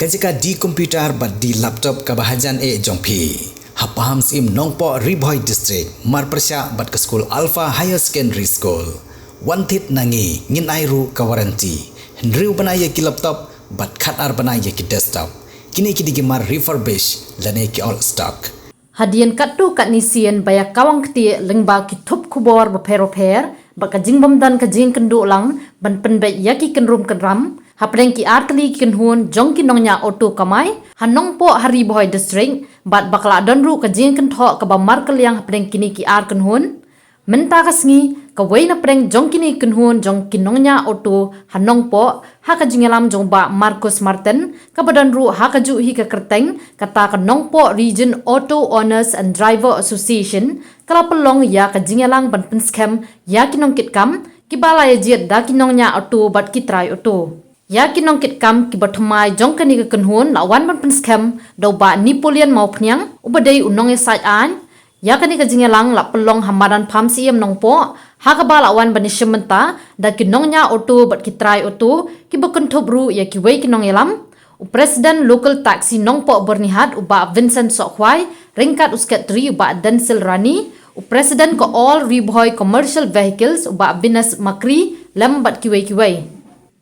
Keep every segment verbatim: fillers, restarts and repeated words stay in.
Ka jaka de computer bad de laptop kaba hajan eh jong phi. Ha Pahamsyiem Nongpoh, Ri Bhoi District, marpyrshah bad ka skul Alpha Higher Secondary School, wan thied na ngi, ngin ai ruh ka warranty. Hynriew bnai ïa ki laptop bad khatar bnai ïa ki desktop. Kine ki dei ki mar refurbish lane ki old stock. Hadien katto katne sien ba ïa kawang ktieh lyngba ki thup khubor bapher bapher bad ka jingbymdon ka jingkynduh lang ban pynbeit ïa ki kynrum kynram hapdeng ki artylli ki kynhun jong ki nongñiah auto kamai ha Nongpoh ha Ri Bhoi District, bad ba ka la don ruh ka jingkynthoh kaba markylliang hapdeng kine ki ar kynhun. Mynta ka sngi, kawei na pdeng jong kine kynhun jong ki nongñiah auto ha Nongpoh, ha ka jingïalam jong Bah Marcus Martin, kaba don ruh ha kajuh hi ka kyrteng kata ka Nongpoh Region Auto Owners and Driver Association, ka la pynlong ïa ka jingïalang ban pynskhem ïa ki nongkitkam kiba la ïa jied da ki nongñiah auto bad ki trai auto. Ïa ki nongkitkam kiba thymmai jong kane ka kynhun la wan ban pynskhem da u Bah Napoleon Mawphniang, uba dei u nongïasaid aiñ. Ïa kane ka jingïalang la pynlong ha madan Pahamsyiem Nongpoh, ha kaba la wan ban ïashim bynta da ki nongñiah auto bad ki trai auto, kiba kynthup ruh ïa kiwei ki nongïalam, u President Local Taxi Nongpoh Byrnihat u Bah Vincent Sohkhwai, ryngkat u Secretary u Bah Denzil Rani, u President ka All Ri Bhoi Commercial Vehicles u Bah Venus Makri, lem bad kiwei kiwei.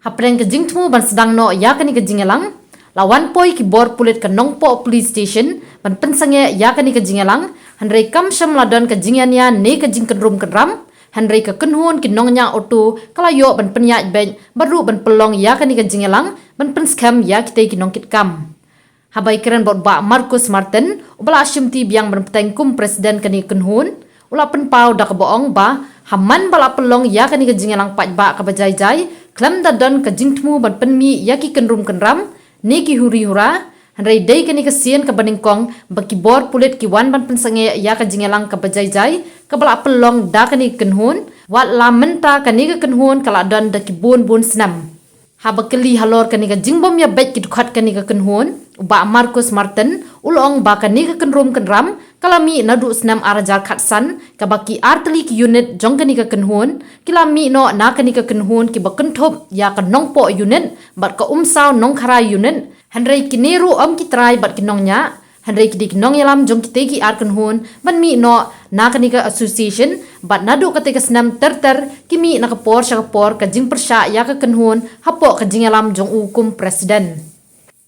Hapdeng ka jingthmu ban sdang noh ïa kane ka jingïalang, la wan poi ki bor pulit ka Nongpoh Police Station ban pynsangeh ïa kane ka jingïalang, hynrei kam shym la don ka jingïania ne ka jingkynrum kynram, hynrei ka kynhun ki nongñiah auto ka la ïoh ban pynïaid beit bad ruh ban pynlong ïa kane ka jingïalang ban pynskhem ïa kitei ki nongkitkam. Haba ïakren bad u Bah Marcus Martin, uba la shimti biang ban bteng kum President kane ka kynhun, u la pynpaw da kaba ong ba ha man ba la pynlong ïa kane ka jingïalang paidbah kaba jai jai, khlem da don ka jingthmu ban pynmih ïa ki kynrum kynram ne ki huri hura, hynrei dei kane ka sien kaba nyngkong ba ki bor pulit ki wan ban pynsangeh ïa ka jingïalang kaba jai jai kaba la pynlong da kane ka kynhun, wat la mynta kane ka kynhun ka la don da ki bun bun snem. Haba kylli halor kane ka jingbym ïabeit ki dkhot kane ka kynhun, u Bah Marcus Martin u la ong ba kane ka kynrum kynram ka la mih naduh snem ar hajar khatsan, kaba ki artylli ki unit jong kane ka kynhun ki la mih noh na kane ka kynhun, kiba kynthup ïa ka Nongpoh unit bad ka Umsaw Nongkharai unit, hynrei kine ruh ym ki trai bad ki nongñiah, hynrei ki dei ki nongïalam jong kitei ki ar kynhun ban mih noh na kane ka association, bad naduh katei ka snem ter ter ki mih na ka por sha ka por ka jingpyrshah ïa ka kynhun hapoh ka jingïalam jong u kum President.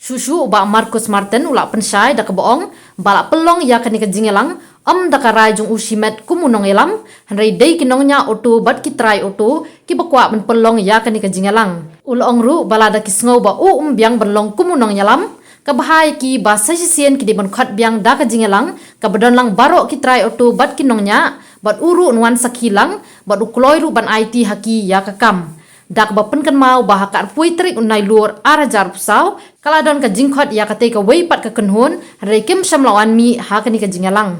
Shuh shuh u Bah Marcus Martin u la pynshai da kaba ong ba la pynlong ïa kane ka jingïalang ym da ka rai jong u shimet kum u nongïalam, hynrei dei ki nongñiah auto bad ki trai auto kiba kwah ban pynlong ïa kane ka jingïalang. U la ong ruh ba lada ki sngew ba u um biang ban long kum u nongïalam, ka bha ïa ki ba sa shisien ki dei ban khot biang da ka jingïalang kaba don lang baroh ki trai auto bad ki nongñiah, bad u ruh un wan sakhi lang, bad u kloi ruh ban aiti ha ki ïa ka kam. Da kaba pynkynmaw ba ha ka arphew tarik u Nailur ar hajar arphew saw ka la don ka jingkhot ïa katei kawei pat ka kynhun, hynrei kim shym la wan mih ha kane ka jingïalang.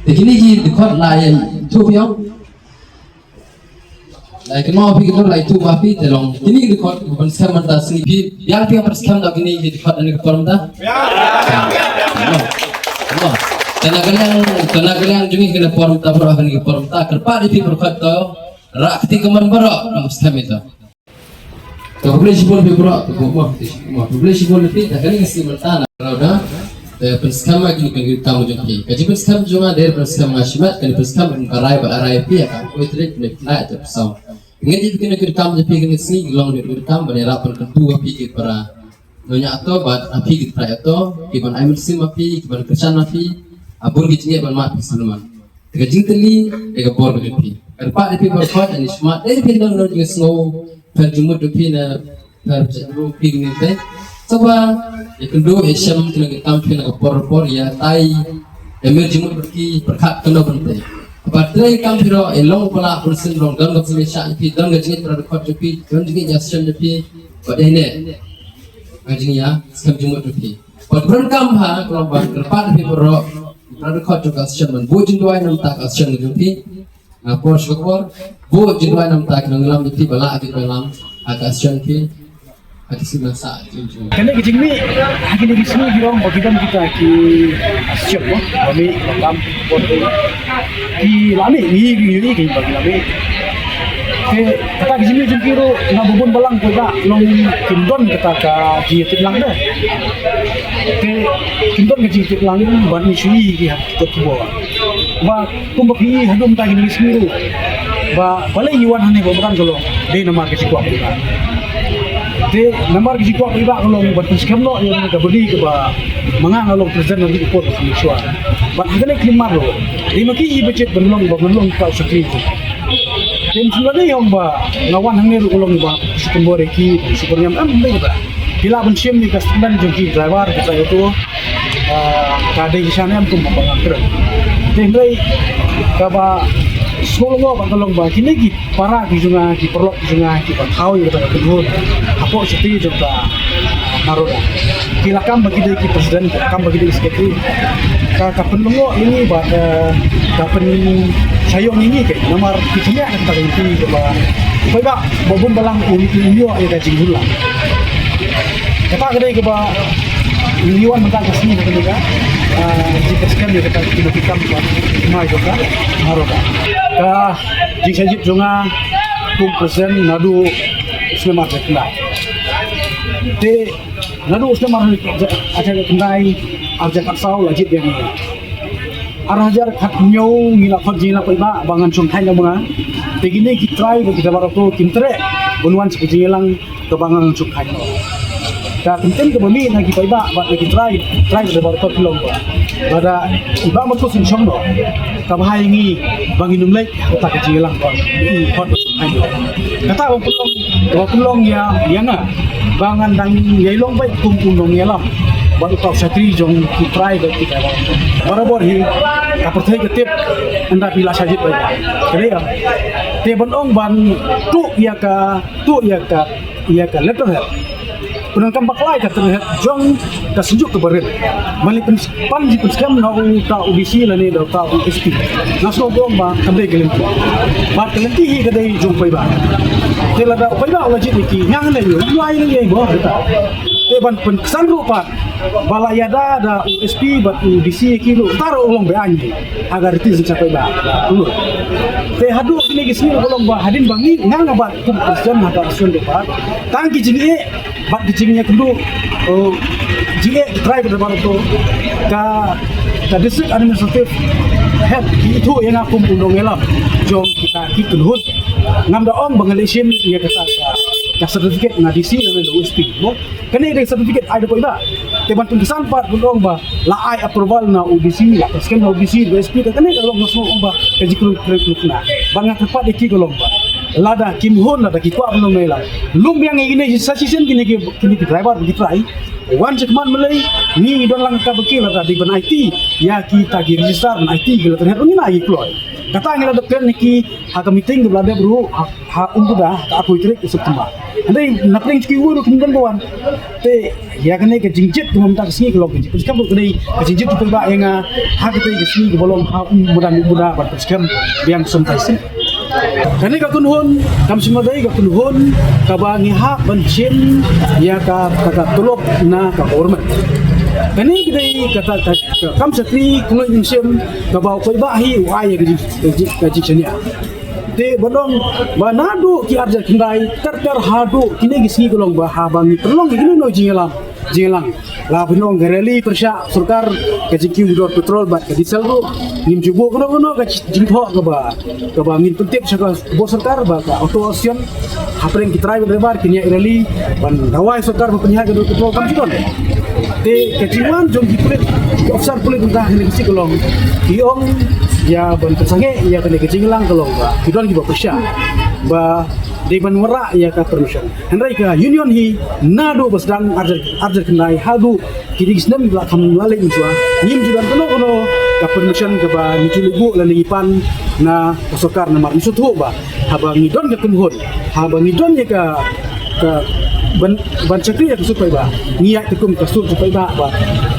Te kine ki dkhot la ïathuh biang. Lai kynmaw phi, kynmaw lai tu ba phi te long kine ki dkhot ban skhem mynta sngi phi. Biang phi ban skhem da kine ki dkhot, kane ka por mynta. Te na ka liang, te na ka liang jong ngi kane ka por mynta, baroh kane ka por mynta, kyrpad ïa phi baroh khat to, rah kti kamon baroh, nang skhem ïa to. To khublei shibun phi baroh, to khublei shibun phi, te kane ka sngi mynta na ka rau da. Te pynskhem ïa kine ki kam jong phi. Ka jingpynskhem jong nga dei pynskhem nga shimet, kane pynskhem ka rai ba rai phi ka koi trik ne phi na te pynsaw. Ngi dei kine ki kam jong phi kane ka sngi, long ne ki kam ban ïarap pynkyntu ïa phi ki para nongñiah auto bad ïa phi ki trai auto, ki ban ai mynsiem ïa phi, ki ban kyrshan ïa phi, ha bun ki jingeh ban mad phi sngewman. Te ka jingtylli, te ka bor ka jong phi. Kyrpad ïa phi baroh khat, ani shmat, dei phi nang nang jingsngew, pher jingmut jong phi na, pher jingmut phi ngi te. Saba, ïa kynduh, ïa shem, kine ki kam phi na ka por por, ïa tai, Em, jingmut bad ki pyrkhat kumno ban tei. Ba trei kam phi ruh, e long pala pun sin long, don ka pun sha phi, don ka jingit pra dkhot jong phi, don jingit ïa sien jong phi, ba dei ne. Ka jingïa, skhem jingmut jong phi. Ba pun kam ha, ka long ba kyrpad phi ba ruh, pra dkhot jong ka sien ban bu jingduwai namar ka sien jong phi. Nga por shu por, bu jingduwai namar ka nonglam phi ba la phi ba lam, ha ka sien phi. Ati sima sa jing jing. Kane ka jingmih, ha kine ki sngi ki long ba ki don kita ki siem mo, ba mih, ba kam, ba ki la mih, ngi ngi ngi ngi ba ki la mih. Te kata ka jingmih jong ki ruh na ba bun balang ko ba long kim don kata ka jingtip lang de. Te kim don ka jingtip lang ba ni shu ngi ki ha ki ba. Ba kumba phi haduh mynta kine ki sngi ruh. Ba balei ngi wan hangne ba madan ka long. Dei namar ka jingkwah paidbah. Te namar ka jingkwah paidbah ka long ban pynskhem noh ïa kane ka bynta kaba ma nga nga long president na ka por ka kham shuwa. Bad ha kane ka limmat ruh. Dei ma ki i budget ban long ba ban long ka u shakri. Te ym shu la dei ong ba nga wan hangne ruh ka long ba shu pynbor ïa ki, shu pynñiam, em, dei ba. Ki lah ban shim ïa ka statement jong ki driver, ki driver tu. Ah, ka dei sha ne em kum ba nga kren. Te hynrei kaba sngewlyngngoh ba ka long ba kine ki para ki jong nga, ki paralok ki jong nga, kiba thaw ïa kata ka kynhun hapoh shatei jong ka, ah, Naroda. Ki la kam ba ki dei ki president, ki la kam ba ki dei ki secretary. Ka, ka pynlyngngoh ïa ngi ba ka, ka pynshah ïa ngi ka namar ki chynniah kata ka lynti kaba paidbah ba bun balang un, un ïoh ïa ka jinghun lang. Kata ka dei kaba ngi wan mynta ka sngi na ka dei ka, ah, jingpynskhem ïa kata ka dei ka kam ba mai jong ka Naroda. Ka jingshah jied jong nga kum president naduh u snem ar hajar khyndai. Te naduh u snem ar hajar khyndai, ar hajar khatsaw la jied biang ïa nga. Ar hajar khathynñiew ngi la khot jingïalang paidbah ba ngan shongthait ïa ma nga. Te kine ki trai ba ki driver auto kim treh ban wan sha ka jingïalang kaba ngan shongthait noh. Ka kyntien kaba mih na ki paidbah bad na ki trai, trai ba driver auto ki long ba lada i Bah Marcus un shong noh, kaba ha ïa ngi ba ngin ym leit kata ka jingïalang ba i khot. Kata ba pynlong, ba pynlong ïa, ïa nga ba ngan dang ïai long beit kum u nongïalam bad uta u shakri jong ki trai bad ki trai. Barabor hi ka pyrthei ka tip ynda phi la shah jied beit. Ka dei ka te ban ong ban tuh ïa ka, tuh ïa ka, ïa ka letterhead. Pyndonkam bakla ïa ka letterhead jong ka Synjuk kaba rit. Ban leit pyn, ban leit pynskhem na uta u D C lane da uta u S P. Nga sngew ba kam dei ka lynti. Bad ka lynti hi ka dei jong u paidbah. Te lada u paidbah u la jied ïa ki, nga hangne ïa u, u ai lane ïa u, te ban pynksan ruh pat ba la ïada da u S P bad u D C ïa ki ruh, tang ruh u long be-aiñ hi ha ka riti synshar paidbah. Te haduh kine ki sngi ruh ka long ba hadien ba ngi, nga nga bad kum president ha ka association ruh pat, tang ki jingeh bad ki jingïakynduh, oh, jingeh ki trai bad bad to ka, ka district administrative head ki ithuh ïa nga kum u nongïalam jong kita ki kynhun. Ngam da ong ba nga leit shim ïa kata ka, ka certificate na D C lane na U S P. Mo, kane dei certificate ai da paidbah. Te ban pynksan pat ban ong ba la ai approval na u D C, la pynskhem na u D C, da S P, te kane ka long nga sngew ong ba ka jingkren kren kren kren. Ban nga kyrpad ïa ki ka long ba lada kim hun, lada ki kwah ban long nongïalam, lum biang ïa kine sa shisien kine ki, kine ki driver ki trai. Wan sha khmat Malay, ngi ngi don lang ka ba ki lada dei ban aiti ïa kita ki register, ban aiti ki letterhead, ngi na ngi kloi. Kata ngi la dep kren ïa ki ha ka meeting kaba la dep ruh ha, ha Umbuda, ha ka arphew tarik u September. Hynrei na pdeng jong ki uwei ruh kim don ba wan. Te ïa kane ka jingjied kaba mynta ka sngi ka long ka jingpynskhem ruh ka dei ka jingjied jong u paidbah ïa nga ha katei ka sngi kaba long ha Umbuda, Umbuda ban pynskhem biang sum tai sum. Kane ka kynhun kam shym la dei ka kynhun kaba ngi hap ban shim ïa ka, ka, ka tulop na ka government. Kane ka dei kata ka, ka kam shakri kynhun shim kaba u paidbah hi u ai ïa ka jing, ka jing, ka jingshaniah. Te ba dang ba naduh ki ar hajar khyndai ter ter haduh kine ki sngi ka long ba haba ngi pynlong ïa kine ki nong jingïalang, jingïalang. La pynlong ka rally pyrshah sorkar, ka jingkiew dor petrol bad ka diesel ruh. Ngim ju buh kano kano ka jingthoh kaba, kaba ngin pyntip sha ka bor sorkar ba ka auto auction hapdeng ki trai bad driver kin ïaid rally ban dawa ïa sorkar ba pynïaid ka dor petrol, kam ju don. Te ka jingwan jong ki pulit, ki officer pulit mynta ha kane ka sngi ka long, ki ong ïa ban pynsangeh ïa kane ka jingïalang ka long ba ki don kiba pyrshah ba dei ban wanrah ïa ka permission. Hynrei ka union hi naduh ba sdang ar hajar, ar hajar khyndai haduh kine ki snem la kham la leit mynshuwa, ngim ju don kano kano ka permission kaba ngi ju leit buh lane ngi pan na ka sorkar, namar ngi sngewthuh ba haba ngi don ka kynhun, haba ngi don ïa ka, ka ban, ban shakri ïa ka sur paidbah, ngi ïaid katkum ka sur jong paidbah, ba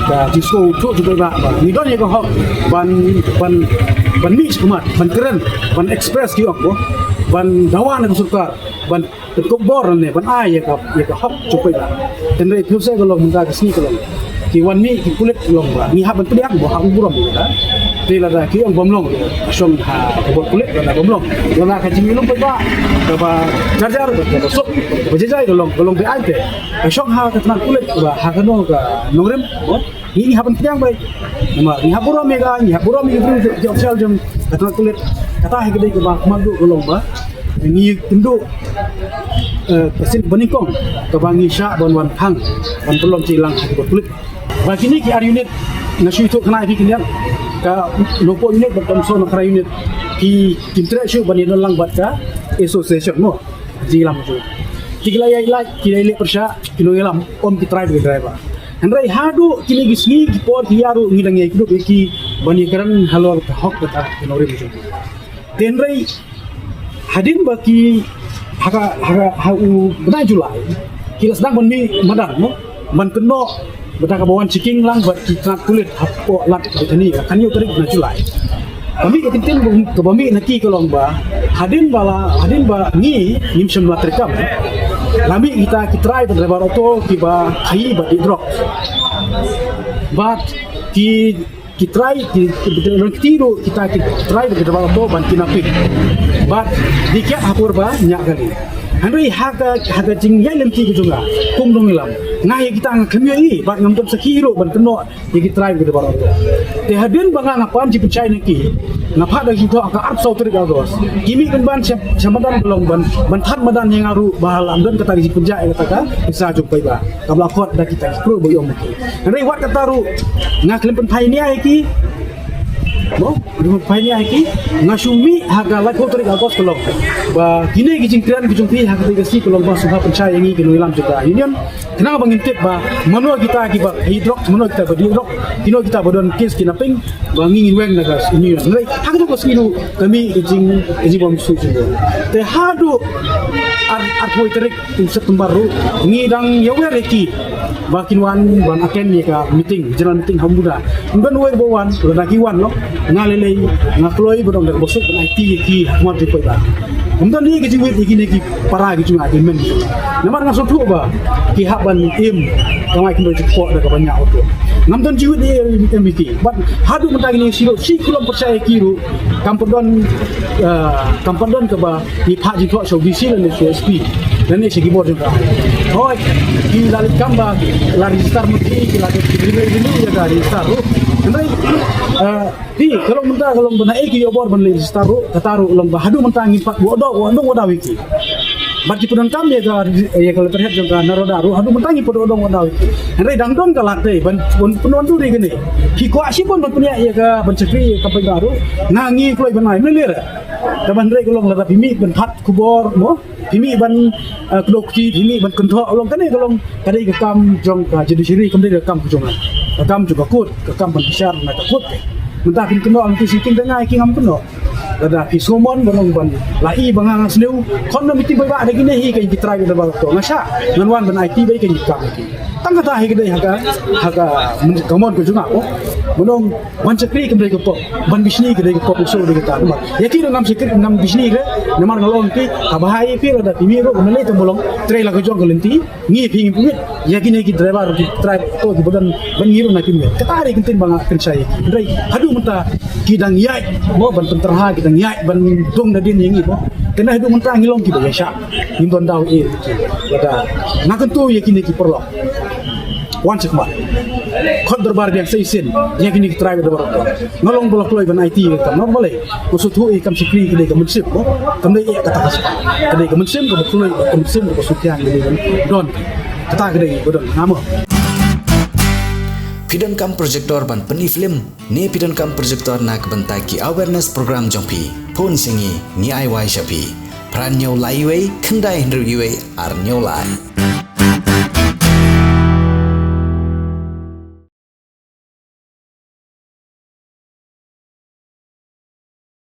ka jingsngewthuh jong paidbah, ba ngi don ïa ka hok ban, ban, ban mih shakhmat, ban kren, ban express ki ong ko, ban dawa na ka sorkar, ban, ban kop bor ne ban ai ïa ka, ïa ka hok jong paidbah. Hynrei phi sngewthuh ka long mynta ka sngi ka long, ki wan mih ki pulit ka long ba ngi hap ban pdiang, ba hap ban burom ïa ka. Te lada ki ong bym long, shong ha ka bor pulit, lada bym long, lada ka jingïalum paidbah kaba jar jar, kaba suk, kaba jai jai ka long, ka long ba ai te, shong ha ka tnat pulit, ba ha kano ka nongrim, mo? Ngi, ngi hap ban pdiang beit. Namar ngi hap burom ïa ka, ngi hap burom ïa ki briew ki official jong ka tnat pulit. Kata hi ka dei kaba kham duh ka long ba ngi kynduh, eh, ka sien banyngkong kaba ngi shah ban wan khang, ban pynlong jingïalang ha ki bor pulit. Ba kine ki ar unit, nga shu ïathuh kane ïa phi, kine ka Nongpoh unit bad Umsning Nongkhyra unit, ki, kim treh shuh ban ïadon lang bad ka association, mo. Jingïalam jong ki, la ïaid lait, ki la ïaleh pyrshah, ki nongïalam, ym ki trai ba ki driver. Hynrei haduh kine ki sngi ki por ki ïaid ruh ngi dang ïakynduh ïa ki ban ïakren halor ka hok ka, ka nongrim jong ki. Te hynrei hadien ba ki ha ka, ha ka, ha u bnai July, ki la sdang ban mih madan, mo, ban kynnoh bad kaba wan checking lang bad ki tnat pulit hapoh Lad Bethani, ka khathynñiew tarik bnai July. Ka mih ka kyntien kaba mih na ki ka long ba hadien ba la, hadien ba ngi ngim shym la treikam, la mih kita ki trai bad driver auto kiba khaïi bad dih drok. Bad ki, ki trai, ki, ki, ki, ki ruh kita ki trai bad driver auto ban kidnapping. Bad dei kiad ha por ba ñiah kali. Hynrei ha ka, ha ka jingïaid lynti ka jong nga kum u nongïalam, nga ïa kita nga khlem ïohi bad ngam don sakhi ruh ban kynnoh ïa ki trai bad driver auto. Te hadien ba nga, nga pan jingpynshai na ki, nga phah da ka jingthoh ha ka arphew saw tarik August. Ki mih pynban sha, sha madan ka long ban, ban thad madan ïa nga ruh ba la ym don kata ka jingpynjah ïa kata ka pisa jong paidbah kaba la khot da kita ki briew ba ïoh maki. Hynrei wat kata ruh nga khlem pynphai nia ïa ki. Mo, khlem pynphai nia ïa ki. Nga shu mih ha ka laiphew tarik August ka long ba kine ki jingkren ki jong phi ha kata ka sngi ka long ba sngewbha pynshai ïa ngi ki nongïalam jong ka union. Khnang ba ngin tip ba mano kita kiba khaïi drok, mano kita ba dih drok, kino kita ba don case kidnapping, ba ngi ngin weng na ka sngi. Hynrei ha kato ka sngi ruh ka mih ka jing, ka jingbymsuk jingmut. Te haduh ar, arphew tarik u September ruh ngi dang ïawer ïa ki ba kin wan ban attend ïa ka meeting, general meeting ha Umbuda. Ym don uwei ba wan, lada ki wan noh, nga lei lei nga kloi ban ong da kaba suk ban aiti ïa ki ha khmat jong paidbah. Ym don hi ka jingwit ïa kine ki para ki jong nga, ki hynmen. Namar nga sngewthuh ba ki hap ban im kamai kyndoh jingkpoh da kaba ñiah auto. Ngam don jingwit ïa, im ïa ki. Bad haduh mynta kine shi, shi khlem pyrshah ïa ki ruh kam pat don, eh, kam pat don kaba ngi phah jingthoh sha u D C lane sha u S P lane sha ki bor jong ka. Hooid, ki la leit kam ba la register, ma ki, ki la dep ki renew, renew ïa ka register ruh. Hynrei, eh, Te ka long mynta ka long ba naei ki ïoh bor ban leit register ruh, kata ruh long ba haduh mynta ngim pat wad dong, wad dong wad daw ïa ki. Bad ki pyndonkam ïa ka, ïa ka letterhead jong ka Naroda ruh haduh mynta ngim pat wad dong wad daw ïa ki. Hynrei dang don ka lad dei ban, ban pynwandur ïa kane. Ki kwah shibun ban pynïaid ïa ka ban shakri ïa ka paidbah ruh, nga ngi kloi ban ai, ym lei lei re. Te ban hynrei ka long lada phi mih ban phah khubor mo. Phi mih ban, eh, kdew kti, phi mih ban kynthoh, long kane ka long, ka dei ka kam jong ka judiciary, kam dei ka kam ka jong nga. Ka kam jong ka court, ka kam ban bishar na ka court. Mynta phin kynnoh lynti shynking da nga ïa ki, ngam kynnoh. Lada phi summon ban long ban la i ba nga, nga sniew, khot na meeting paidbah da kine hi, ka ïing ki trai ka da ba to nga shah ngan wan ban aiti ba ïa ka ïing ki kam ki. Tang kata hi ka dei ha ka, ha ka, ka mon ka jong nga ko. Ban long ban shakri kam dei ka pop, ban bishni ka dei ka pop, u shu dei kata. Namar ïa ki ruh ngam shakri, ngam bishni re, namar nga la ong ïa phi, kaba ha ïa phi lada phi mih ruh, ka mane te ba long, trei la ka jong ka lynti, ngi phi ngi pynmih ïa kine ki driver, ki trai auto kiba don ban ngi ruh na pynmih. Kata dei ka ktien ba nga kynshai ïa ki. Hynrei haduh mynta ki dang ïaid mo ban pynterha, ki dang ïaid ban dung nadien ïa ngi mo. Te na haduh mynta ngi long kiba ïaishah, ngim don daw ïa ki. Lada nga kyntu ïa kine ki paralok, wan shakhmat, khot dorbar biang sa shisien ïa kine ki trai dorbar. Nga long ba la kloi ban aiti ïa ka, namar balei? Nga sngewthuh ïa ka kam shakri ka dei ka mynsiem mo. Kam dei ïa kata ka, ka dei ka mynsiem kaba kloi, ka mynsiem kaba sngewthuh ka dei ban don. Kata ka dei ba don nga mo. Phi donkam projector ban pyni film ne phi donkam projector na ka bynta ki awareness program jong phi? Phone sha ngi, ngi ai wai sha phi. Phra hynñiew lai wei, khyndai hynriew wei, ar hynñiew lai.